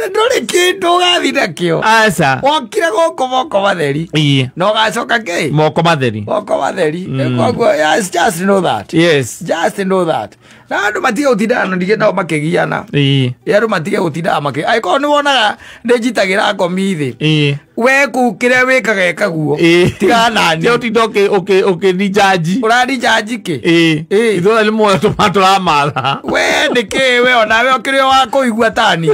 Ndũrĩ kĩndũ ũgathiĩ nakĩo. Aca. Wokire gũkũ moko matheri. Ĩĩ. Na ũgacoka kĩ? Moko matheri. Moko matheri. Koguo, yes, just know that. Yes. Just know that. Na andũ matige gũtindana na ndige nao makĩgiana. Ĩĩ. Andũ matige gũtindaga makĩ angĩkorwo nĩ wonaga nĩ njitagĩra ngomi thĩ. Ĩĩ. We kũu kĩrĩa wĩkaga ĩka guo. Ĩĩ. Tigana nani. Tiga ũtinda ũkĩnijaji. Ũranijaji kĩ? Ĩĩ. Ĩĩ. Ithuothe nĩ muoyo tũramatha. We nĩkĩ we onawe ũkĩrĩ o wa kũigua tani.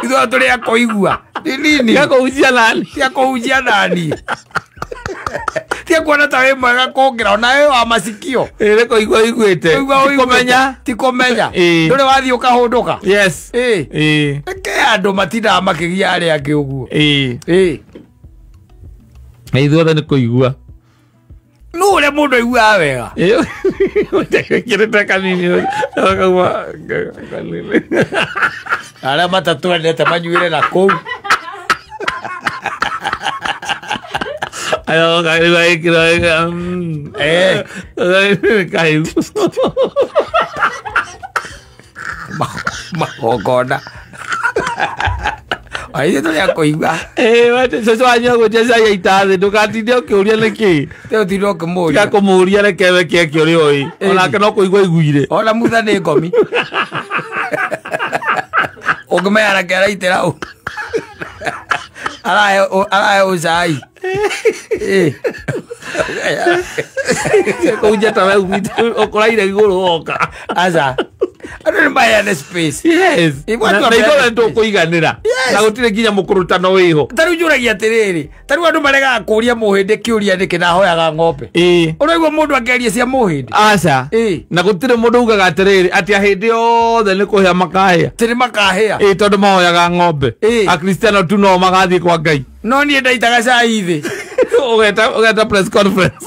Ithuothe tũrĩ a kũigua. Nĩ nini. Tiga kũhunjia nani. Tiga kũhunjia nani. Tiga kuona ta wĩ mwega kũngĩra onawe wa masikio. Ĩĩ nĩ kũigua ũiguĩte. Kũigua Ti ũiguĩte. kũmenya. Ti kũmenya. Ĩĩ. Ndũrĩ wathiĩ ũkahũndũka. Yes. Ĩĩ. Ĩĩ. Reke andũ matindaga makĩgia arĩa angĩ ũguo. Ĩĩ. Ĩĩ. Na ithuothe nĩ kũigua. Nũ ũrĩa mũndũ aiguaga wega. Ĩĩ. Ũtekĩrĩte kanini. Ũkauma kanini. Arĩa matatwendete manyuĩre na kũu. Ayo kaigua ĩkĩra. Ĩĩ. Kaigua. Magongona. Aithuĩ tũrĩ a kũigua. Ĩĩ wete cũcũ wanyu agwĩtia cai aita thĩ ndũgatinde ũkĩũria nĩkĩ. Ũtinde ũkĩmũria. Tiga kũmũria reke weke eke ũrĩa ũĩ. Onake no kũigua aiguire. Ona mutha nĩ ngomi. Ũngĩmenya nake araitĩra ũ. Arahe ũcai. Ĩĩ. Kũhunjia ta we umĩte ũkũraire igũrũ woka. Aca. Andũ nĩ maheane space. Yes. Ĩ, Na watu na ithuothe wapeane nĩtũkũiganĩra. Yes. Na gũtirĩ nginya mũkũrũtano wĩho. Ta rĩu njũragia atĩrĩrĩ, ta rĩu andũ maregaga kũria mũhĩndĩ kĩũria nĩkĩ na ahoyaga ng'ombe. Ĩĩ. Ũraigua mũndũ akĩaria cia mũhĩndĩ? Aca. Ĩĩ. Na gũtirĩ mũndũ ugaga atĩrĩrĩ atĩ ahĩndĩ othe nĩ kũhĩa makahĩa. Atĩ nĩ makahĩa. Ĩĩ tondũ mahoyaga ng'ombe. Ĩĩ. Akristiano tu no magathiĩ kwa Ngai. No niĩ ndaitaga cai thĩ. Ũgeta press conference.